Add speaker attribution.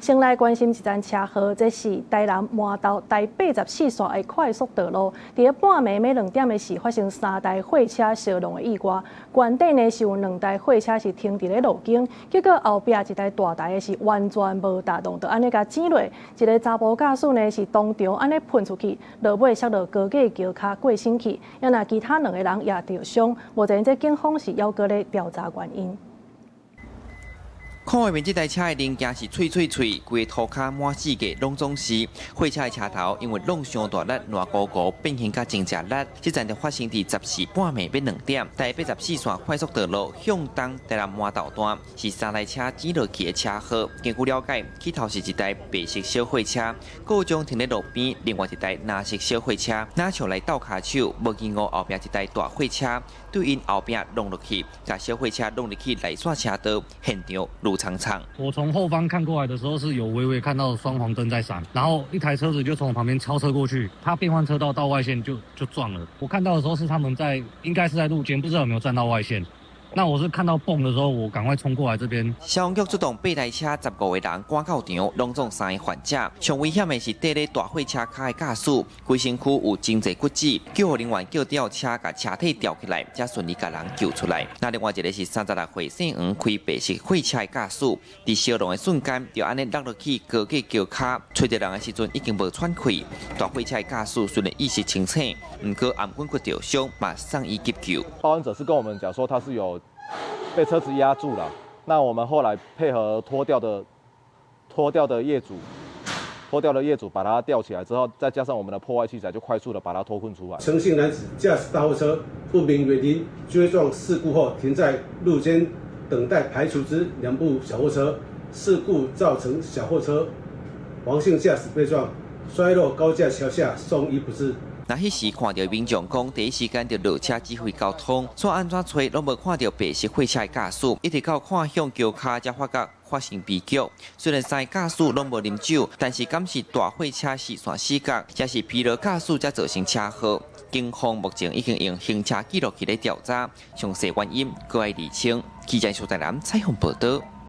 Speaker 1: 先來關心一單車禍，這是台南饅頭台八十四線的快速道路，佇咧半暝欲2點的時發生三台貨車相撞的意外。原底呢是有兩台貨車是停佇咧路肩，結果後壁一台大台的是完全無踏動，就按呢共擠落。一个查埔駕駛呢是當場按呢噴出去，落尾摔落高架橋跤過身去，啊若其他兩个人也著傷。目前這警方是猶閣咧調查原因。
Speaker 2: 看畫面，這台車的零件是脆脆脆，規个塗跤滿世界攏總是。貨車的車頭因為挵傷大力，爛糊糊變形甲真正力。這層就發生佇14半暝欲2點，台八十四線快速道路向東台南饅頭段，是三台車擠落去的車禍。根據了解，起頭是一台白色小貨車，故障停咧路邊，另外一台藍色小貨車，若像來鬥跤手，無經過後壁一台大貨車，對𪜶後壁挵落去，共小貨車挵入去內線車道，現場怒沖沖。
Speaker 3: 我從後方看過來的時候，是有微微看到雙黃燈在閃，然後一台車子就從我旁邊超車過去，他變換車道到外線就撞了。我看到的時候是他們在，應該是在路肩，不知道有沒有站到外線。那我是看到蹦的時候，我趕快衝過來這邊。
Speaker 2: 消防局出動八台車，15個人趕到場，攏總三个患者。上危險的是綴咧大貨車跤的駕駛，規身軀有真濟骨折，救護人員叫吊車共車體吊起來，才順利共人救出來。那另外一个是36歲姓黃開白色貨車的駕駛，佇相撞的瞬間就按呢落落去高架橋跤，揣著人的時陣已經無喘氣。大貨車的駕駛雖然意識清醒，毋過頷頸骨著傷，嘛送醫急救。
Speaker 4: 報案者是跟我們講說，他是有被車子壓住了，那我們後來配合拖吊的業主，拖吊的業主把他吊起來之後，再加上我們的破壞器材，就快速的把他脫困出來。
Speaker 5: 陳姓男子駕駛大貨車不明原因追撞事故後，停在路肩等待排除之兩部小貨車，事故造成小貨車黃姓駕駛被撞，摔落高架橋下送醫不治。
Speaker 2: 那彼時看著民眾講，第一時間就落車指揮交通，煞按怎揣攏無看著白色貨車的駕駛，一直到看向橋跤才發覺發生悲劇。雖然三个駕駛攏無啉酒，但是敢是大貨車視線死角，也是疲勞駕駛才造成車禍。警方目前已經用行車記錄器咧調查，詳細原因閣愛釐清。記者蘇台南採訪報導。